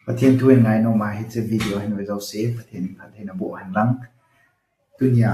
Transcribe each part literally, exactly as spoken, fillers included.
Pathen thu in ngainom a hiche video hin ve jouse, Pathen in phatthei naboh hen lang. Tunia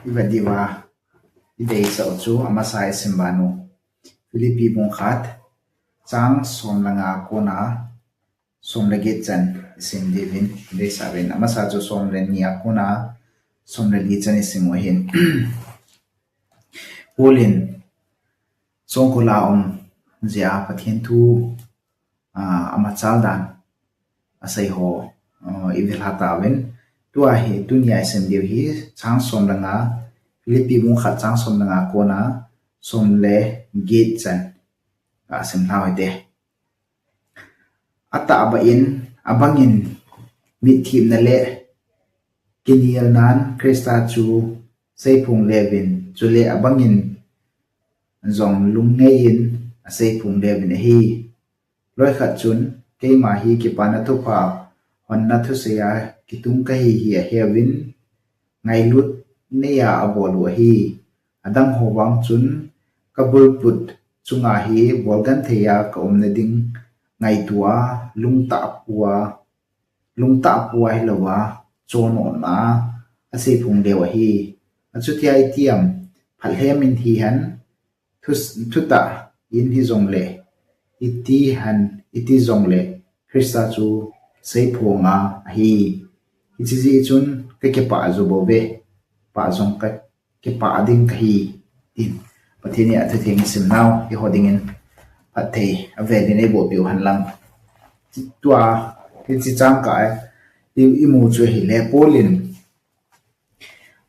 i vet diuva i deisah u chu amasa i sim ban u. Philippi bung khat, chang som le nga a kona som le get chan i sim diuvin i deisah uvin. Amasa chu som le ni a kona som le li chan i sim u ahin. Paul in songkul a um jeh a Pathen thu, ah, amachal dan asei ho, ah, i ve lha tauvin. Tua hi, tunia i sim diu hi, chang som le nga, Philippi bung khat chang som le nga a kona som le get chan ka sim lha u hite. Atahbeh in, abang in mitthemna le kinelnan Christa chu seiphong le uvin, chule abang in jong lungngai in aseiphong le uvin ahi. Loi khat chun, keima hi kipana thupha honna thusei a kitung kahi hi ahe uvin, ngailut nei a abol u ahi. Adang ho vang chun, ka bulput chunga hi bolgan thei a ka umna ding ngaito a, lungtah pua, lungtah pua hilou a, chonotna a aseiphong le u ahi. Achuti a iti am, phatlhem in hihen, thu, thutah in hijongle, iti hen, iti jongle, Christa chu seiphong a ahi. Hiche jeh chun ka kipah jo bou ve, pah jong ka kipah ding kahi, tin Pathen in athutheng i sim nau, eiho dingin phatthei avel in eiboh peh u hen lang. Tua, hiche chang kah a i, i mu chu ahile, Paul in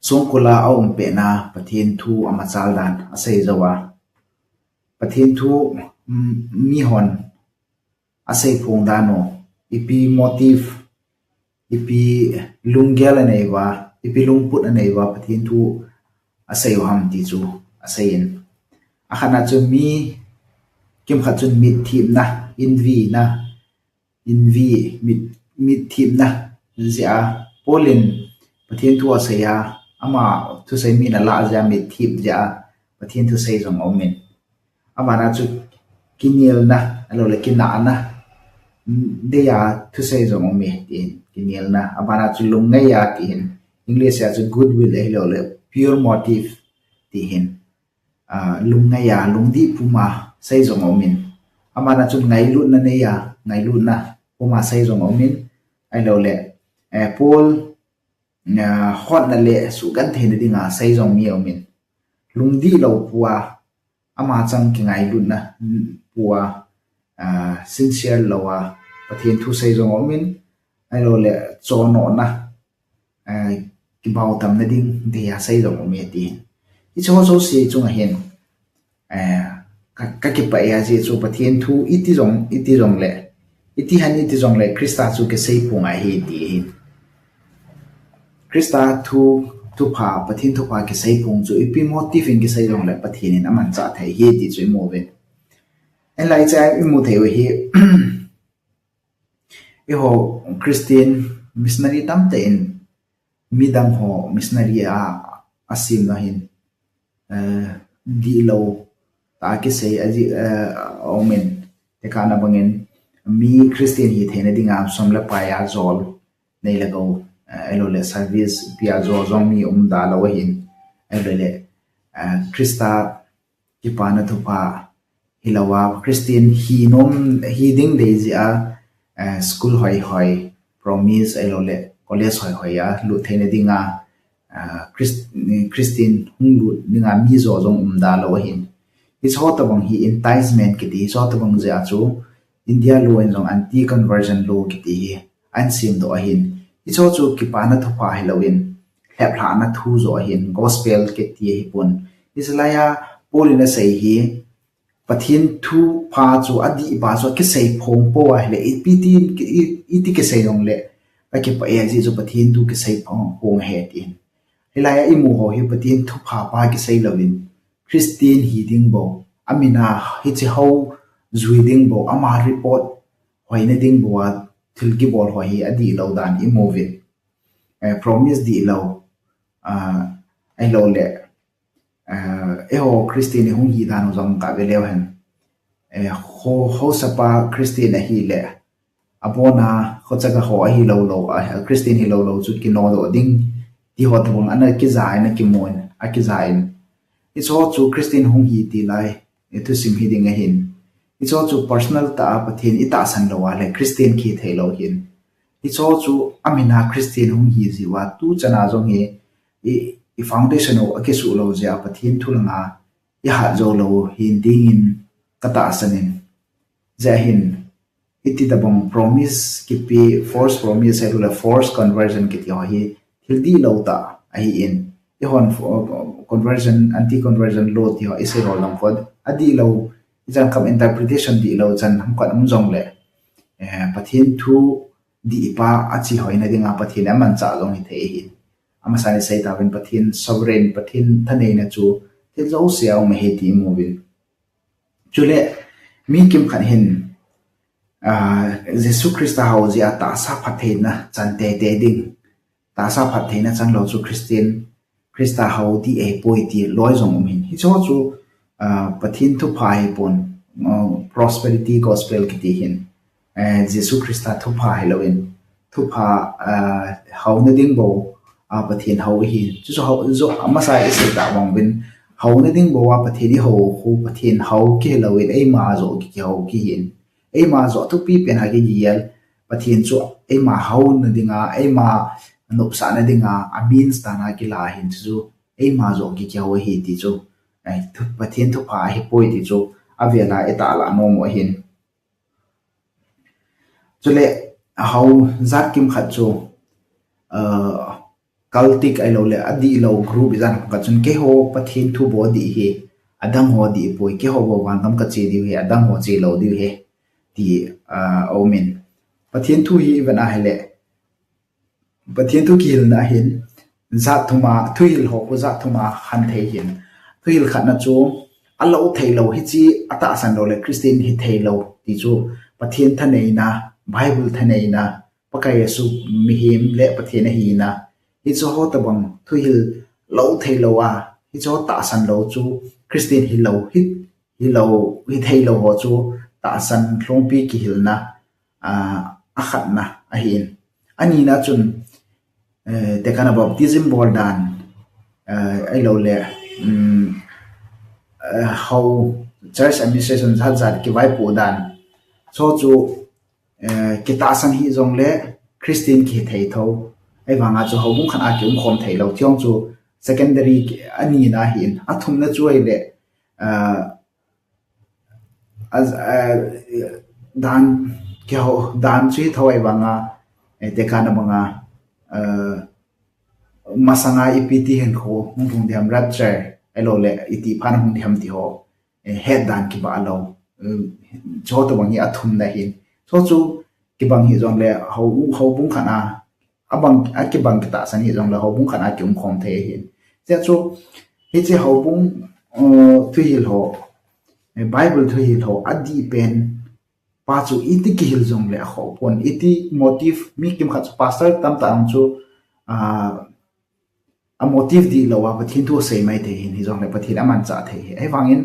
songkul a aum pet na Pathen thu amachal dan asei jou a. Pathen thu, mm, mihon aseiphong dan u, ipi motive, ipi lunggel anei uva, ipi lungput anei uva Pathen thu asei u ham ti chu asei in. Akhatna chu mi kimkhat chun mitthemna, invi na, invi, mit, mitthemna jeh a, Paul in Pathen thu asei a, ama thusei mi nalah jeh a, mitthem jeh a Pathen thusei jong aumin. Abana chu kinelna, ahilouleh kinahna dei a thusei jong aume, tin kinelna. Abana chu lungngai a, tin English a chu goodwill, ahilouleh pure motive, tin, ah, lungngai a, lungdih puma sei jong aumin. Abana chu ngailutna nei a, ngailutna puma sei jong aumin. Ahilouleh, eh, Paul, ah, hotna le suhgentheina dinga sei jong mi aumin. Lungdih lou pua, ama chang kingailutna pua, ah, sincere lou a Pathen thu sei jong aumin, ahilouleh chonotna, ah, kibautamna ding dei a sei jong aume, tin. Hiche ho jouse chunga hin, eh, ka, ka kipah e, ajeh chu Pathen thu iti jong, iti jongle, iti hen iti jongle Christa chu kiseiphong ahi ti ahin. Christa thu, thupha, Pathen thupha kiseiphong chu ipi motive in kisei jongle Pathen in amanchah thei ahi ti chu imu uvin. Ahinlah hiche a imu thei u hi, eiho Christian missionary tamtah in midang ho missionary a, asemna hin, eh, dihlou tah a kisei aji, eh, aumin. Tekahna bangin mi Christian hitheina dinga som le pai a jol nei le gou, eh, ahilouleh service ipi a jol jong mi um da lou ahin. Ahilouleh, eh, Christa kipana thupha hilou a, Christian hi nom, hi ding dei jeh a, eh, school hoi hoi, Promise ahilouleh college hoi hoi a lut theina dinga, ah, Chris-, Christian hung lut dinga mi jo jong um da lou ahin. Hiche ho tobang hi enticement kiti, hiche ho tobang jeh a chu India law in jong anti conversion law kiti hi ahin semdoh ahin. Hiche ho chu kipana thupha hilouvin, lheplhahna thu joh ahin, gospel kiti ahipon. Hiche laiya Paul in asei hi, Pathen thupha chu adih pa chu akiseiphong pou ahile, ipi ti, i, iti kisei jongle, ka kipah e, ajeh chu Pathen thu kiseiphong, phong ahi tin. Hilaiya imu ho hi Pathen thupha pa kisei louvin, Christian hi ding bou, amin a hiche ho jui ding bou, ama report hoina ding bou a thil kibol ho hi adihlou dan imu uvin. Eh, Promise dihlou, ah, ahilouleh, eh, eiho Christian i hung hi dan u jong kave leu hen. Eh, ho, haosapa Christian ahile, abona, khochaka ho ahi lou lou, a, a Christian hi lou lou chu kinodoh ding, ti ho tabang ana kija in, akimun, akija in. Hicho chu Christian hung hi ti lai, i thusim hi ding ahin. Hicho chu personal tah a Pathen i tahsan lou a le Christian kithei lou hin. Hicho chu amina Christian hung hi jiu a tu chana jong hi i, i foundation u akisuh lou jeh a Pathen thu langa i hat jou lou hin dingin ka tahsan in. Jeh hin, iti tabang promise kipe, false promise ahilou le false conversion kiti ho hi thil dihlou tah ahi in. I hon fo-, conversion, anti conversion law ti ho i sei ho lang kon. Adihlou, i chan kam interpretation dihlou chan ham khat um jong le. Eh, Pathen thu dihpa a chi hoina dinga Pathen in amanchah jong hi thei ahi. Amasan i sei tauvin Pathen sovereign, Pathen thaneina chu thil jouse a um ahi ti i mu uvin. Chule, mi kimkhat hin, ah, Jesu Christa hou jeh a tahsa phattheina chan teitei ding. Tahsa phattheina chang lou chu Christian, Christa hou dih ahipoi ti loi jong um hin. Hicho chu, ah, Pathen thupha ahipon, ah, prosperity gospel kiti hin. Eh, Jesu Christa thupha hilou in, thupha, ah, houna ding bou a Pathen hou ahi. Chuchu hou, jo, amasa i sei tah bang uvin, houna ding bou a Pathen i hou, khu Pathen hou kihi lou in, eima joh ki, kihou kihi in. Eima joh thupi pen a kigel, Pathen chu eima houna dinga, eima nopsahna dinga, a means tah a kila hin chu, eima joh ki, kihou ahi ti chu. Ai, thu, Pathen thupha ahipoi ti chu, avel a i tahlah nom u ahin. Chule, hou jat kimkhat chu, ah, cultic ahilou le, adihlou group i jan khat chun keiho Pathen thu bou dih ahi, adang ho dih poi, keiho bou vangam ka che diu ahi, adang ho che lou diu ahi, ti, ah, aum in. Pathen thu hi i vet a ahile, Pathen thu kihilna hin, jat thum a, thuhil ho khu jat thum a han thei hin. Thuhil khatna chu, alou theilou, hiche atahsan lou le Christian hi theilou, ti chu Pathen thaneina, Bible thaneina, Pakai Jesu mihem le Pathen ahina, hiche ho tabang thuhil lou theilou a, hiche ho tahsan lou chu Christian hilou, hi, hilou, hi theilou ho chu tahsan lhungpi kihilna, ah, akhatna ahin. Anina chun, eh, tekahna baptism bol dan, eh, ahilou le, um, eh, hou church administration jat jat kivaipoh dan. Chu chu, eh, kitahsan hih jong le Christian kithei tho. Ahivanga chu houbung khat a kium khom theilou. Tiong chu secondary ki, anina hin. Athumna chu ahile, eh, a, a, dan, kihou, dan chu hi tho ahivanga, eh, tekahna banga, eh, masanga ipi ti hin khu, hung lhung diham rapture, ahilou le, iti phat hung diham ti ho, eh, het dan kibah lou, eh, chu ho tabang hi athumna hin. Chu chu kibang hih jong le, hou, houbung khat a, abang, akibang kitahsan hih jong le, houbung khat a kium khom thei ahin. Hiche chu, hiche houbung, uh, thuhil ho, eh, Bible thuhil ho, adih pen, pa chu iti kihil jong le akhoh pon, iti motive, mi kimkhat chu pastor tamtah ang chu, ah, a motive dihlou a Pathen thu asei mai thei hin, hijong le Pathen amanchah thei hi. Ahivangin,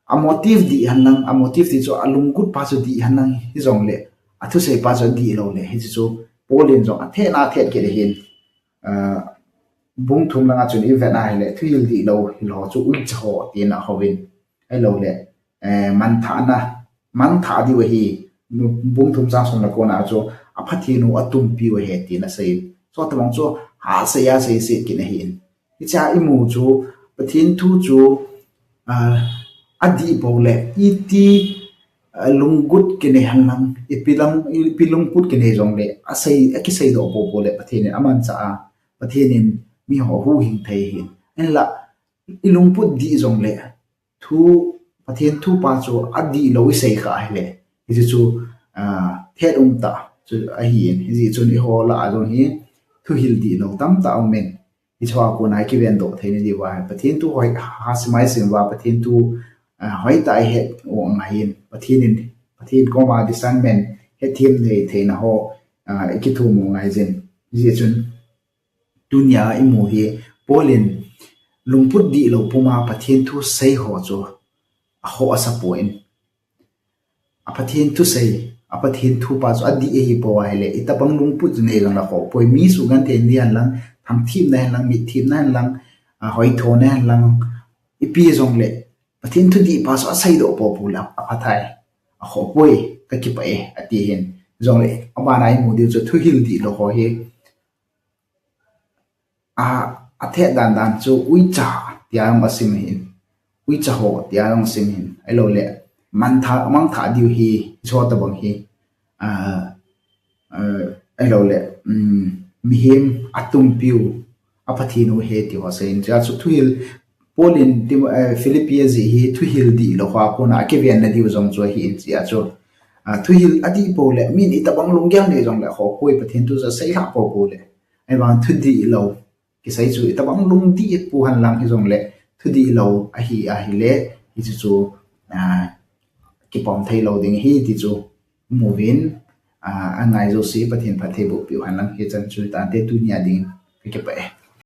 a motive dih henlang, a motive ti chu alunggot pa chu dih henlang, hijong le, athusei pa chu dihlou le, hichu chu Paul in jong athet na athet kit ahin, ah, bung thum langa chun i vet na ahile, thuhil dihlou, hil ho chu uicha ho, tin ahouvin, ahilou le, eh, manthahna, manthah diu ahi, bung thum chang som le kona chu, a Pathen u atumpiu ahi, tin asei. Chu tabang chu, asei, asei, sei kit ahin. Hichea i mu chu, Pathen thu chu, ah, adih pou le, iti, ah, lunggot kinei henlang, ipi lang, ipi lungput kinei jong le, asei, akisei doh pou pou le, Pathen in amanchah a, Pathen in mi ho huhhing thei ahin. Ahinla, i lungput dih jong le, thu, Pathen thu pa chu adihlou i sei kha ahile, hichu chu, ah, thet um tah chu ahin, hijeh chun eiho lah a jong hi thuhil dihlou tamtah um in, hichea kona i kiven doh theina diuva, Pathen thu hoi, ha, simai sim uva, Pathen thu, ah, hoitah i het u angaiyin, Pathen in, Pathen koma discernment, hetthem nei theina ho, ah, i kithum u angaiyin, hijeh chun, tunia i mu hi, Paul in lungput dihlou puma Pathen thu sei ho chu akhoh asa poi. A Pathen thu sei, a a Pathen thu pa chu adih ahi pou ahile, itobang lungput chu nei jongle khoh poi. Mi sugenthei ding hen lang, thangthipna hen lang, mitthipna hen lang, a, hoithona hen lang, ipi jongle, Pathen thudih pa chu aseidoh pou pou le aphathai, akhoh poi, kakipah e, ati hin. Jongle, abana imu diu chu thuhil dihlou ho hi, a, athet dan dan chu uicha tia jong asim hin. Uicha ho tia jong asim hin. Ahiloule, mangthah, mangthah diu hi, hiche tobang hi, a, a, ahiloule, um, mihem atumpiu, a Pathen u ahi ti ho asei in. Chea chu thuhil, Paul in Tim-, eh, Philippi ajih hi thuhil dihlou hoa kona akivenna diu jong chu ahi in chea chu. A, thuhil adih pou le, min itobang lunggel nei jongle khoh poi, Pathen thu chu aseilhah pou pou le. Ahivang thudihlou kisei chu itobang lungdih pu hen lang hijongle, thudihlou ahi ahile, hiche chu, a, kipom theilou ding ahi ti chu muvin, a, angai jouse Pathen phatthei boh peh u hen lang, hichan chu tante tunia dingin kakipah e.